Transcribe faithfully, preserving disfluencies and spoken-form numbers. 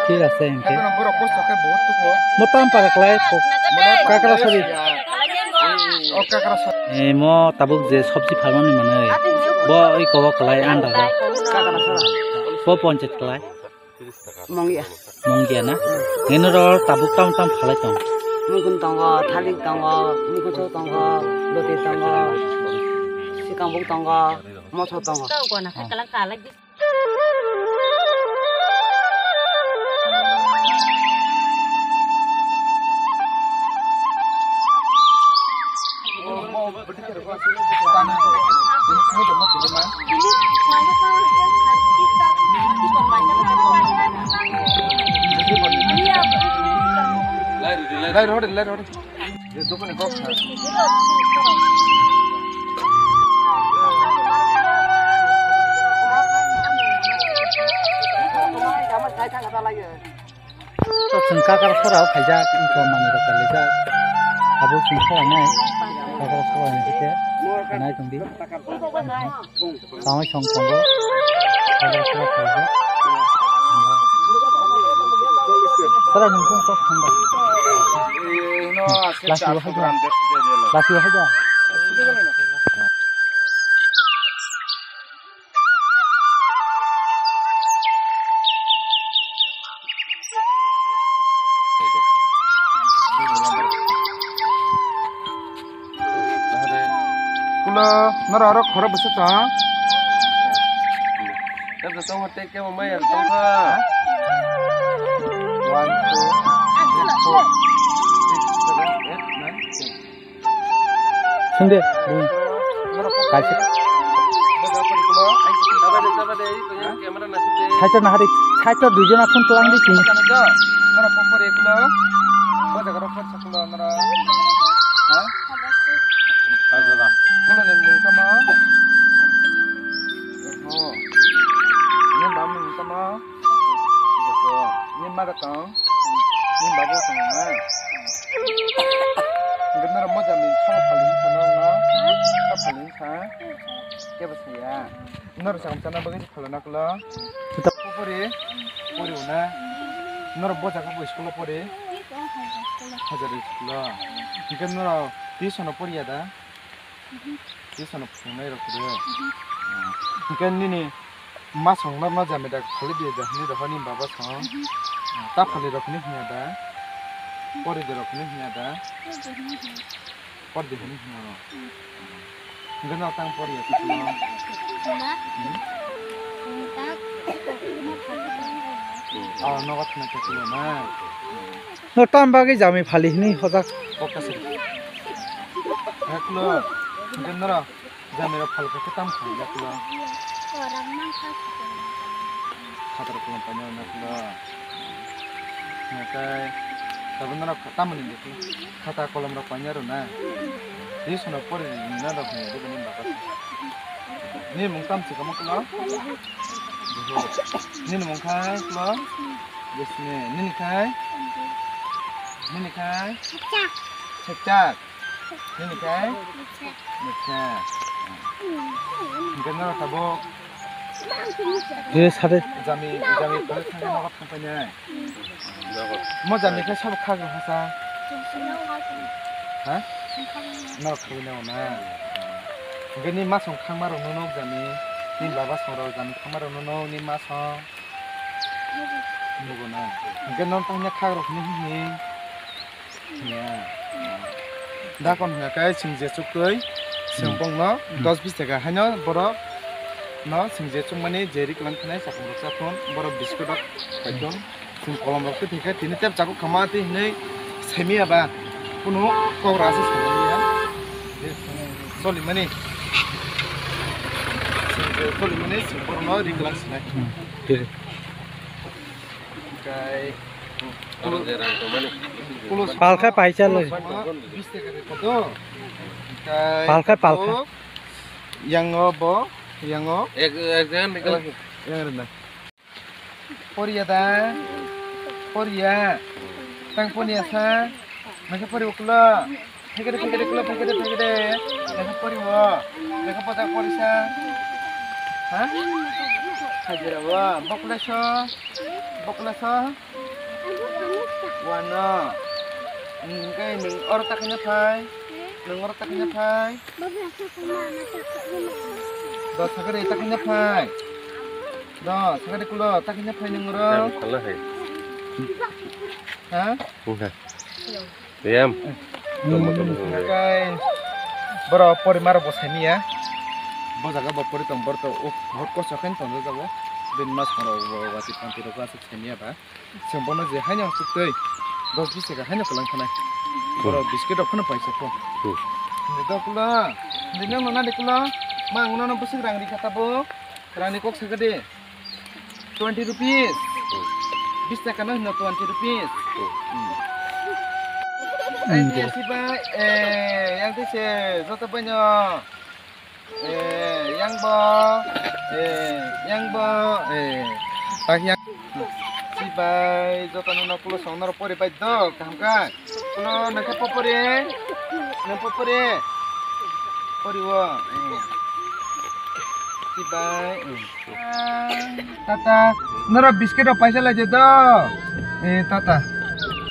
Thik ase hwnkhe. Mo tam para klai ko-, Kakrasari. O Kakrasari. Eh, mo tabuk je sobji phalmani manwi. Bo oi kobo klai anda ga. Bo ponchit klai. Mongya. Mongya na? Nino ro tabuk tam tam phalai tong. Mukun tongo, thalik tongo, mukun tongo, loti tongo, sikambuk tongo, moso tongo. Lai rode, lai rode. Chwng Kakrasara o khaijak, iko manwi rok kalijak. Abo chwng khalanai. Kakrasara ni khe nai tongdi. Tamo song tongo. Tara nung tong tok thang ba. Lasi wahai ja. Lasi wahai ja. Kulo, noro oro khoro bwswk tong? Tei kebo maya tongkha. One, two, three, four, six, seven, eight, nine, ten. Sungde, bung. Kaisa. Saitor nahari, saitor duijona phone tlang di sini. Noro kokor ekulo. O jaga rok kokor sakulo noro. Ha? Kulo ni mung tamo? Ni bam mung tamo? Ni ma da tong? Ni babu tong ma? Noro moja min sa phalin sa no no. Sa phalin sa. Kebo saya. Noro sakam sana bagwi phalana kulo. Pori, pori una. Noro boja ko school pori. Hajar school. Hingke noro tuition poriya da. Tuition phungnai rok kudu. Hingke nini ma song no ma jami da khali di da hini da hini baba song. Ta khali rok ni hiya da. Pori de rok ni hiya da. Por di hini hino. Hingke no tang por ya. Oh, no got na kekulo na. No tam bagwi jami phali hini hojak. Okta se. Heklo. Hingke noro jami rok phal khe tam phal yaklo. Khatar kolom paina na klo. Nakai, tabuk norok kha-, tamoni bwkhe khata kolom rok paina rw na. Tei sono pori rwna rok hwnwi rwgwini bwkha. Nini mung tam se kamo klo? Nini mung khai klo? Yesne. Nini khai? Nini khai? Sechak. Nini khai? Misa. Hingke norok tabuk. Jami, jami kore thangkhe nogo thangpainai. Mo jami khe sabo khagwi hasa. Ha? Norok khagwi nao na. Hingke ni masong khangma rok nunuk jami. Ni baba song rok jami khangma rok nunuk ni masong. Nugo na. Hingke non tangya khak rok hini hini. Ya. Dakon hingka kai sing je chuk twi. Sing bong no dos bis taka haino borok no sing je chuk mani jeri klan khanai chapung rok chathun borok biskut rok kaiton. Sing kolom rok twi thika tini tep chakuk khama twi hinui semi aba kunu kok rasa simi ya. Choli mani. Sing je choli mani sing borok no ri klan sinai. Palkha paisa loi. Palkha, palkha. Yang o bo, yang o. Ek, ek jan ni kelas. Yang renda. Poriya da? Poriya. Tang poriya sa. Masa pori ukulo. Phekede, phekede, kulo, phekede, phekede. Lekha poriwo. Lekha pota porisa. Ha? Hajira wo. Bokle so. Pokla sa? Wano. Hingke nung oro takina phai. Nung oro takina phai. Do sakari takina phai. Do sakari kulo takina phai nung oro. Yang salah hai. Ha? Enggak. Diam. Tongma tongma tongma. Kai. Boro porimar bo semiya. Bo jaga bo pori tong bor to. Uh, hot ko sakhen tong jaga bo. Din mas maro bo wati panti ro ko asuk semiya ba. Seng bono je haino asuk tei. Dos bis taka haino kelang khanai. Boro biscuit rok phano paisa ko. Hmm. Ni do kulo. Ni nang nana de kulo. Mang nana busuk rang ri kata bo. Rani kok sakade. Twenty rupees. Bis taka no hino twenty rupees. Hmm. Ai, hmm, sibai, eh, yang tise, joto banyo. Eh, yang bo, eh, yang bo, eh, tak yang. Sibai, joto no kulo song noro pori bai do, kaham kai. Kulo nangke popori, nang popori. Pori wo, eh. Sibai, eh. Tata, noro biscuit rok paisa lai je do. Eh, tata.